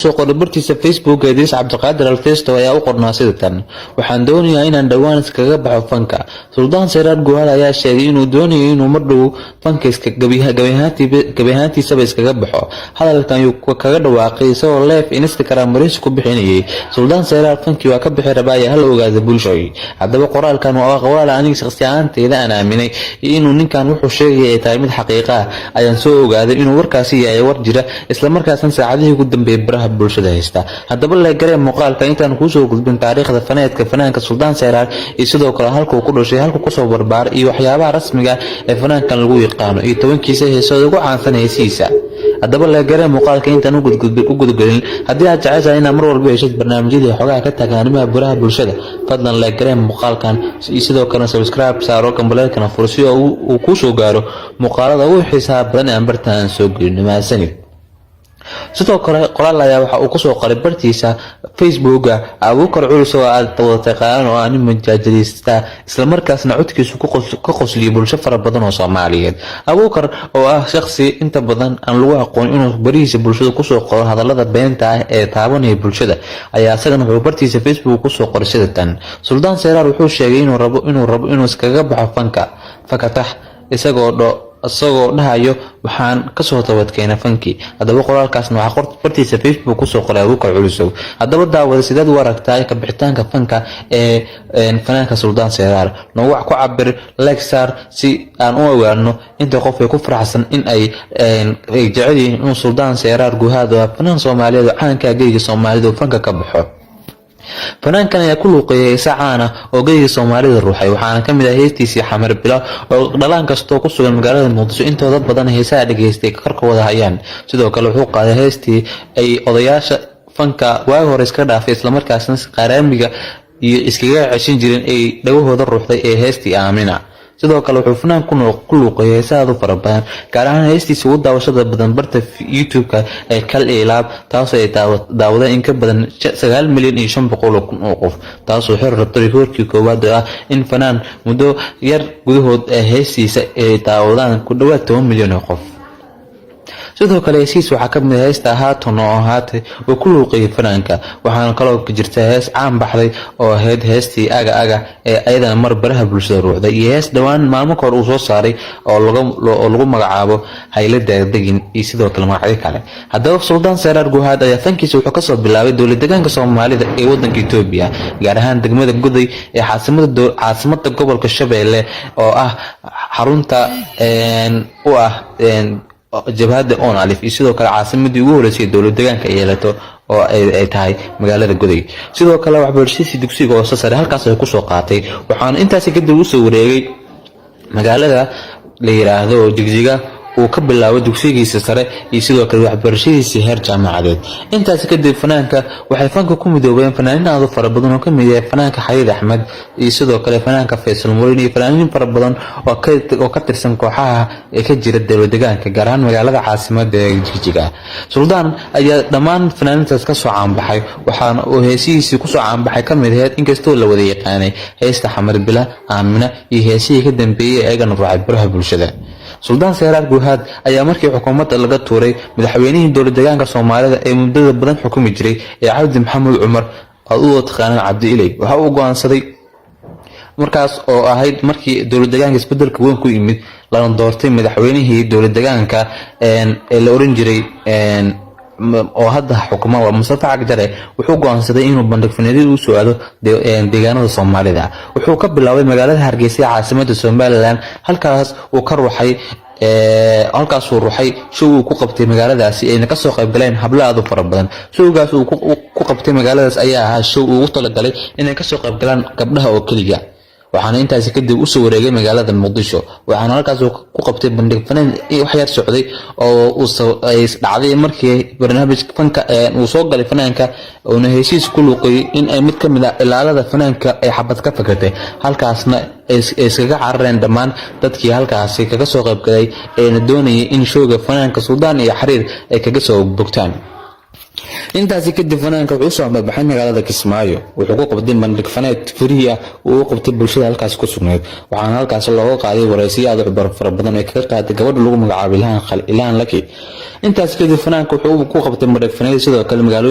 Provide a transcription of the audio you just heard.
Soo qoray bartiisa Facebook Idriis Cabdiqaadir Alfesto ayaa u qornaa sida tan: "Waxaan doonayaa inaan dhowaan iskaga baxo fanka." Suldaan Seyraar Guhaad ayaa sheegay inuu doonayo inuu mar dhow fanka gabi ahaantiisaba iskaga baxo. Hadalkan ayuu kaga dhawaaqay isagoo live Instagram wareysi ku bixinayay. "Suldaan Seyraar fankii waa ka bixi rabaa ee hala ogaada, bulshoy." Haddaba qoraalkan waa qoraal aniga shaqsi ahaanteyda aan aaminay iyo inuu ninkan wuxuu sheegaya ay tahay mid xaqiiqa ah. Ayaan soo ogaaday inuu warkaasi yahay war jira, islamarkaasna saacadihii ugu dambeeyay baraha bulshada haysta. Haddaba leegaree muuqaalka intaan kuusoo gudbin taariikhda faneedka fanaanka Suldaan Seyraar iyo sidoo kale halkuu ku dhashay, halkuu kusoo barbaaray iyo waxyaabaha rasmiga ee fanaankan lagu yaqaano iyo 10-kiisa heesood ugu caansan heesihiisa. Haddaba leegaree muuqaalka intaan u gudgelin. Haddii aad jeceshahay inaad mar walba heshid barnaamijyadii xogaha ka taagan arrimaha baraha bulshada, fadlan leegaree muuqaalkan iyo sidoo kale subscribe saaro, gambaleelkana furo si uu kuu soo gaaro muuqaalada ugu xiisaha badan ee aan bartan aan soo gelino. Mahadsanid. Sidoo kale qoraal ayaa waxa uu kusoo qoray bartiisa Facebooka Abuukar Culus oo aad wada taqaanaan, oo ah nin majaajilista, islamarkaasna codkiisu ka qosliyay bulsho fara badan oo Soomaaliyeed. Abuukar oo ah shaqsi inta badan aan lagu aqoon inuu barihiisa bulshada kusoo qoro hadalada beenta ah ee taabanaya bulshada, ayaa isagana wuxuu bartiisa Facebook kusoo qoray sida tan: "Suldaan Seyraar wuxuu sheegay inuu rabo inuu iskaga baxo fanka fakatax, isagoo dhahayo waxaan kasoo tabadkeena fankii." Haddaba qoraalkaasna waxaa bartiisa Facebook kusoo qoray Abuukar Culusow. Haddaba daawada, sideed u aragtaa kabixitaanka fanka ee fanaanka Suldaan Seyraar? Noogu ku cabir, like saar si aan u ogaano inta qof ay ku faraxsan in ay jecel yihiin inuu Suldaan Seyraar Guhaad, oo fanaan Soomaaliyeed oo caanka geyga Soomaalida, uu fanka ka baxo. Fanaankan ayaa ku luuqeeyay heese caan ah oo geyga Soomaalida ruuxay, waxaana kamid ah heestiisii Xamar Bilo, oo dhalaan kastoo ku sugan magaalada Muqdisho intooda badan heesaha dhageystay korkooda hayaan. Sidoo kale wuxuu qaaday heestii ay odayaasha fanka waagi hore iska dhaafay, islamarkaasna qaraamiga iyo iskaga ceshin jireen, ay dhagahooda ruuxday ee heestii Aamina. Sidoo kale wuxuu fanaan ku luuqeeyay heesaha u fara badan, gaar ahaan heestiisa ugu daawashada badan barta YouTube-ka ee Kal iyo Laab, taasoo ay daawadeen in ka badan 9,500,000 oo qof, taasoo xor rabto rikoorkii koowaad oo ah in fanaan muddo yar gudahood ee heestiisa ay daawadaan ku dhawaad 10 milyan oo qof. Sidoo kale heesihiis waxaa kamid ah heesta Haatan oo ahaatay oo ku luuqeeyay fanaanka. Waxaana kaloo jirta hees caan baxday oo ahayd heestii Aga Aga ee ayadana mar baraha bulshada ruuxday, iyo hees dhowaan maalmo kahor uu soo saaray oo lagu magacaabo Hayla Daagdegin, iyo sidoo kale magacyo kale. Haddaba Suldaan Seyraar Guhaad ayaa fankiisa wuxuu kasoo bilaabay dowlad deegaanka Soomaalida ee wadanka Itoobiya, gaar ahaan degmada Goday ee caasimada gobolka Shabeelle, oo ah xarunta u ah jabhadda ONLF, iyo sidoo kale caasimadii ugu horeysay dowlad deegaanka ay yeelato oo ay tahay magaalada Goday. Sidoo kale waxbarashadiisii dugsiga hoose sare halkaas ay kusoo qaatay, waxaana intaasi kadib usoo wareegay magaalada la yiraahdo Jigjiga, uu ka bilaabo dugsigiisa sare iyo sidoo kale waxbarashadiisii heer jaamacadeed. Intaasi kadib fanaanka waxay fanka ku midoobeen fanaaniin aad u fara badan oo kamid yahay fanaanka Xariir Axmed iyo sidoo kale fanaanka Faysal Murin iyo fanaaniin fara badan oo ka tirsan kooxaha ee ka jira dowlad deegaanka, gaar ahaan magaalada caasimada ee Jigjiga. Suldaan ayaa dhammaan fanaaniintaas kasoo caanbaxay, waxaana uu heesihiisii kusoo caanbaxay kamid ahayd, inkastoo la wada yaqaanay, heesta Xamar Bila, Aamina iyo heesihii ka dambeeyey eegana ruuxay baraha bulshada. Suldaan Seyraar Guhaad ayaa markii xukuumadda laga tuuray madaxweynihii dowlad deegaanka Soomaalida ee muddada badan xukumi jiray ee Cabdi Maxamuud Cumar, aad u taqaanaan Cabdi Iley, waxa uu go'aansaday markaas oo ahayd markii dowlad deegaanka isbedelka weyn ku yimid, lana doortay madaxweynihii dowlad deegaanka ee la oran jiray oo hadda xukuma, waa Mustafa Cagjare, wuxuu go'aansaday inuu bandhig faneedyada u soo aado deegaanada Soomaalida. Wuxuu ka bilaabay magaalada Hargeysa ee caasimada Somaliland. Halkaas uu ka ruxay, halkaasuu ruxay show uu ku qabtay magaaladaasi, ayna kasoo qayb galeen hablo aad u fara badan. Showgaas uu ku qabtay magaaladaas ayaa ahaa show uu ugu talagalay inay kasoo qayb galaan gabdhaha oo keliya. Waxaana intaasi kadib usoo wareegay magaalada Muqdisho, waxaana halkaas ku qabtay bandhig faneed wax yar socday, oo ay dhacday markii barnaamij fanka uu soo galay fanaanka uuna heshiis ku luuqeeyey in ay mid ka mid ah ilaalada fanaanka ay xabad ka fakatay, halkaasna ay iskaga carareen dhammaan dadkii halkaasi kaga soo qaybgalay eena doonayay in showga fanaanka Suldaan iyo Xariir ay kaga soo bogtaan. Intaasi kadib fanaanka wuxuu usoo ambabaxay magaalada Kismaayo. Wuxuu ku qabtay bandhig faneed free ah uu u qabtay bulshada halkaasi ku sugnayd, waxaana halkaasi looga qaaday waraysiyo aad u fara badan ee kaga qaaday gabadha lagu magacaabo Ilhaan Laki. Intaasi kadib fanaanka wuxuu ku qabtay bandhig faneed sidoo kale magaalooyin